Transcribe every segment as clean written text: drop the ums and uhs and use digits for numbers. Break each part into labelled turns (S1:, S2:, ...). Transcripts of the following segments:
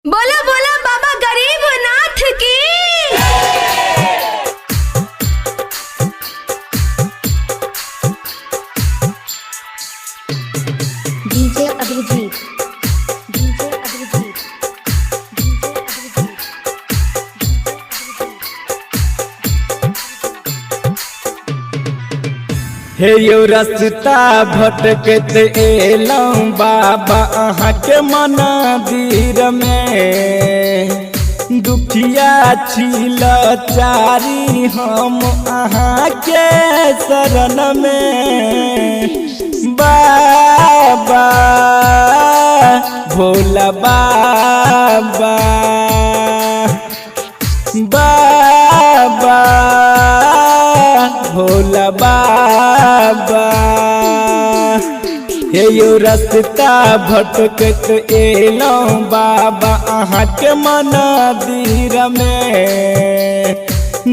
S1: बोला बोला बाबा गरीब नाथ की।
S2: DJ Abhijit, DJ Abhijit, DJ Abhijit.
S3: हे यौ रस्ता भटकत एलहुँ बाबा अहाँके मंदिर में। दुखिया छी लाचारी हम अहाँके शरण में। बाबा भोला बाबा, बाबा भोला बाबा। हे यौ रस्ता भटकत एलहुँ बाबा अहाँके मंदिर में।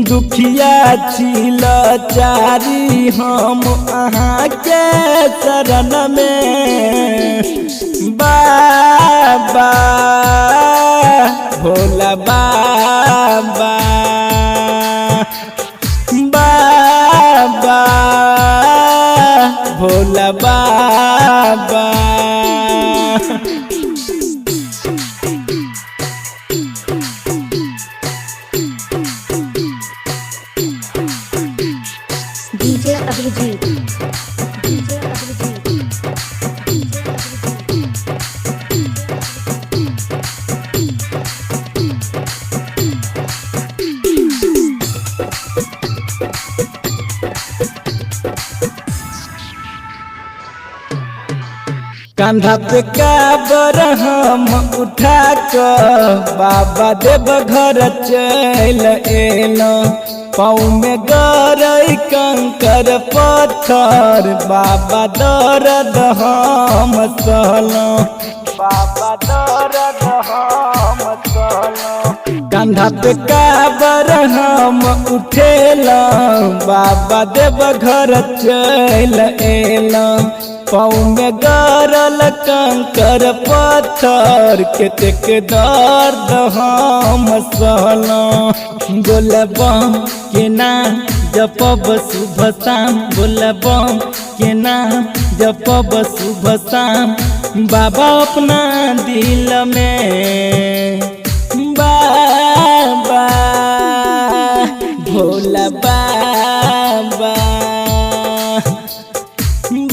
S3: दुखिया छी लाचारी हम अहाँके शरण में। बाबा भोला बाबा, बाबा भोला बाबा।
S2: DJ Abhijit, DJ Abhijit, DJ Abhijit.
S3: कंधा पे काबर हम उठा क बाबा देव घर चल एलहुँ। पाँव में गरई कंकर पत्थर बाबा दर्द हम सहलहुँ, बाबा दर्द हम सहलहुँ। कंधा पे काबर हम उठेलहुँ बाबा देव घर चल एलहुँ। पाँव में गरल कंकर पत्थर कतेक दर्द हम सहलहुँ। बोलबम के नाम जपब शुभ शाम, बोलबम के नाम जपब शुभ शाम। बाबा अपना दिल में, बाबा भोला बाबा,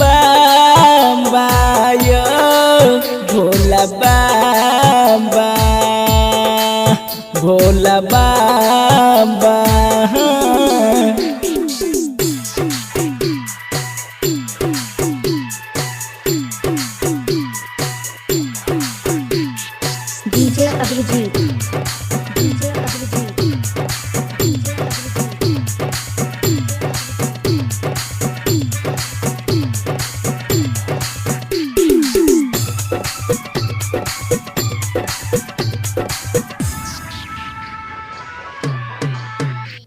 S3: बाबा यो भोला बाबा, भोला बाबा।
S2: DJ Abhijit, DJ Abhijit, DJ Abhijit.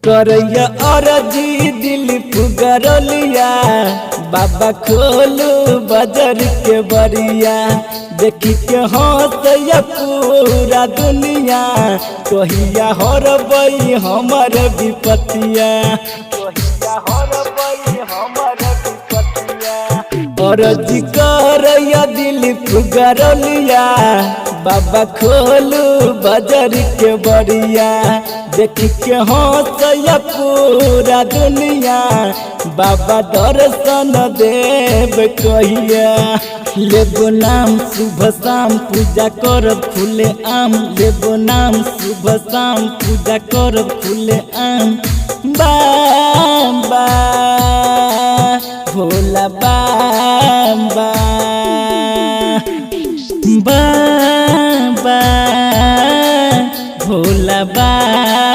S3: करैया अरजी दिल फुगरलिया बाबा खोलू बजर के बरिया। देखी के हंसैया पूरा दुनिया कहिया हरबई हमर विपतिया, कहिया हरबई हमर विपतिया। अरजी करैया दिल फुगरलिया बाबा खोलू बजर के बरिया। देख के हंसैया पूरा दुनिया बाबा दर्शन देव कहिया। लेबो नाम शुभ शाम पूजा करब खुले आम, लेबो नाम शुभ शाम पूजा करब खुले आम। बाबा भोला बाबा, बाबा भोला बाबा।